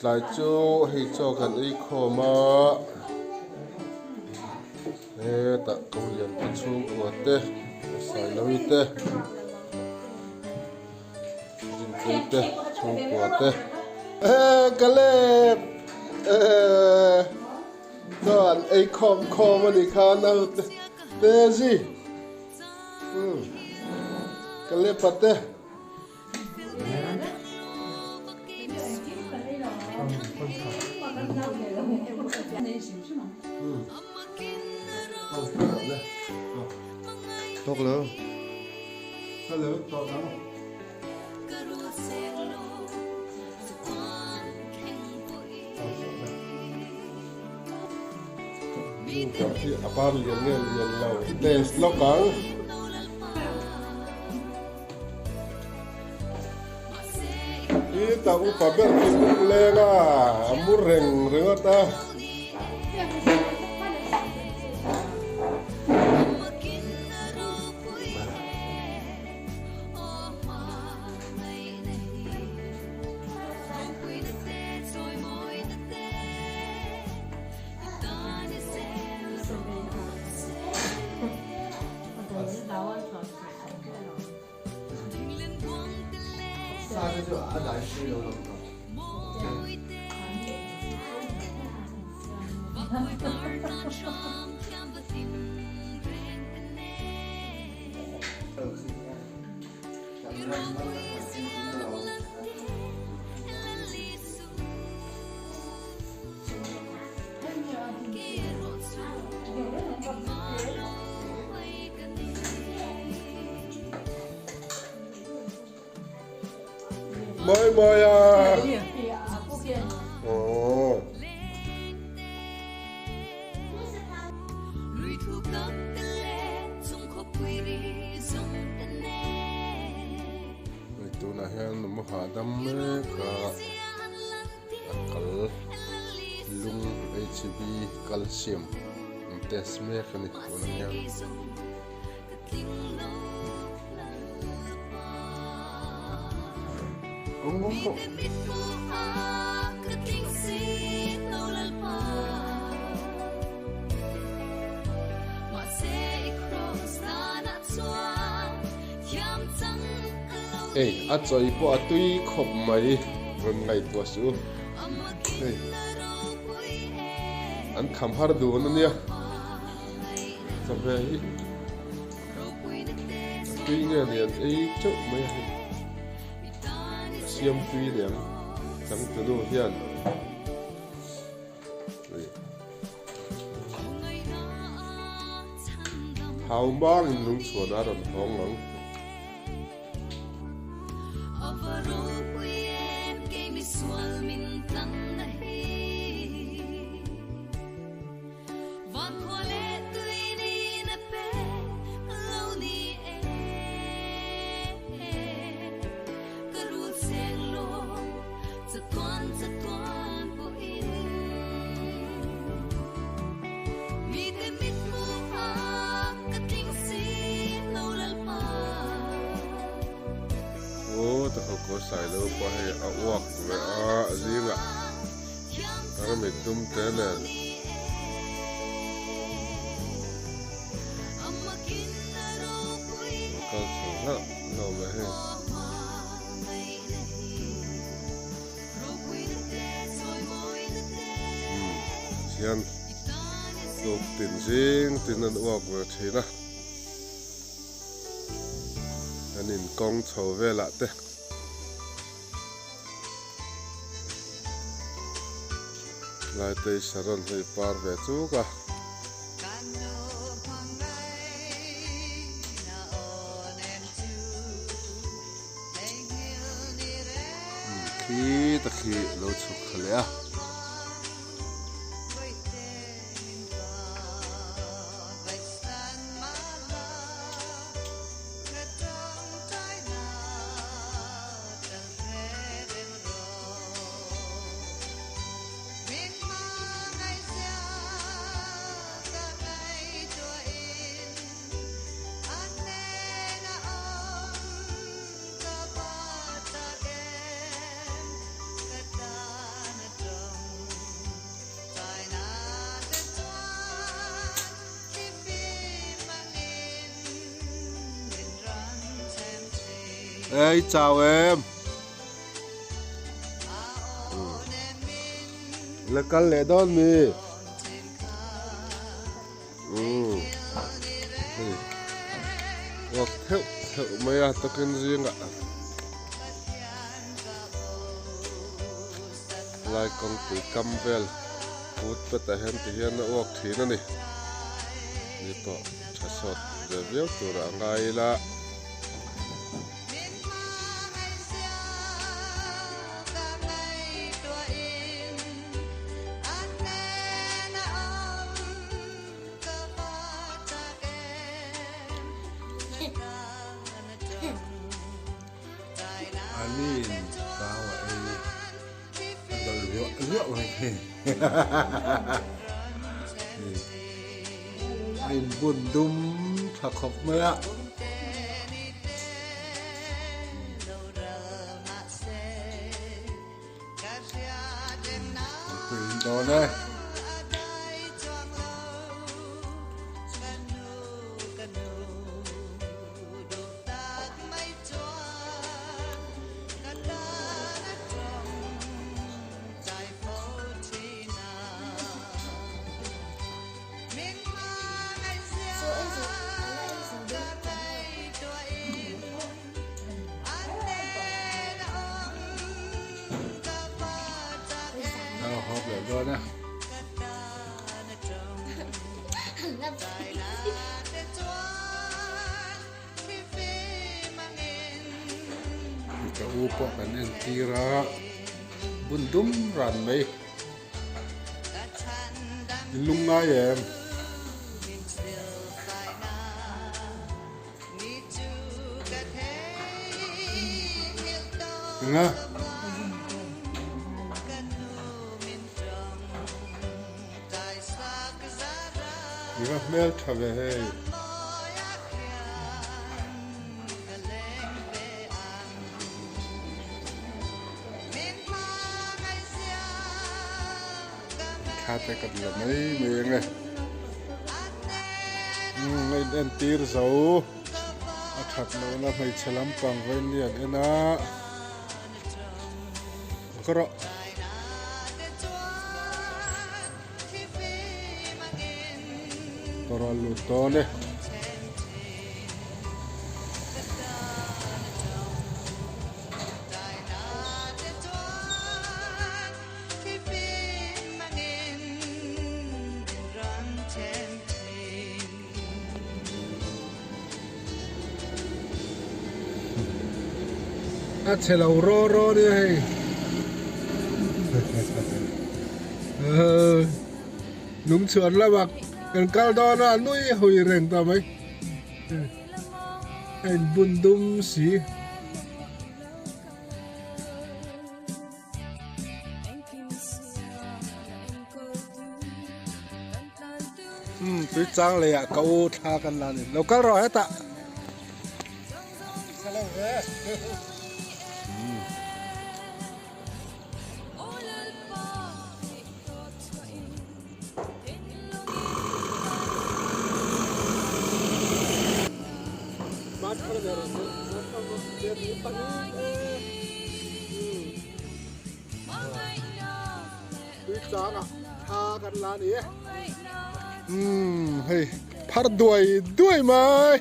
Tlai chu hei chaw kan ei khawm a, hetah ko lian te chhungkua te Sailovi te Rinpuii te chhungkua te eh Caleb eh chaw an ei khawm khawm a nih kha naute Daisy umm Caleb a te. Tawk lo. Hello, tawk ang. A par lian nge lian lo test lawk ang. I ta upa ber khi buk leng a, a mu reng ringawt a. Mawi mawi a. Aww. Hei tunah hian a hahdam mek a, a kal lung HB calcium an test mek a ni tunah hian. Hei a chawi pawh a tui khawp mai rawn ngaihtuah suh u hei an kham har dun ania. Chawhmeh hi a tui nge ni an ei teuh mai a hei siam tui niang changtunu hian thau mang in lungchhuan a rawn hawng ang. Aw ta khaw kawr sai lo pawh hei a uak ve a zingah. Tarmit dum te nen. An kal chho hlauh hlauh mai hei. Umm hian tuk tin zing tin an uak ve thin a. An inkawng chho velah te. Laitei Saron hei par ve chuk a. Khi ta khi lo chhuk thla leh a. Ei chau em. La kal leh dawn mi. Umm hei uak theuh theuh mai a takin zingah lai kawngpui kam vel put petah hian ti hian a uak thin a ni ni pawh tha sawt ve viau turah a ngai ila. Ani in chau a ei a dawlh ruah ruah mai khi a in bun dum tha khawp mai a. Tui dawn e. Nau hawp leh dawn a. Ka u pawh kan entir a, bun dum ran mai. In lung ngai em? Enga? I va hmel tha ve hei. Thla te kan la mai mai ang e. Umm a in entir zo a that lohna hmeichhe lampang vawiin an en a ka rawh. Ka rawn lut dawn e. A chhe lo raw raw nia hei. Lungchhuan lamah kan kal dawn a nui hui reng ta mai. A inbun dum si. Umm tui chang lei ah ka u thla kan la a ni lo kal rawh hetah. Tui chang ah thla kan la a ni e. Umm hei phar duai duai mai.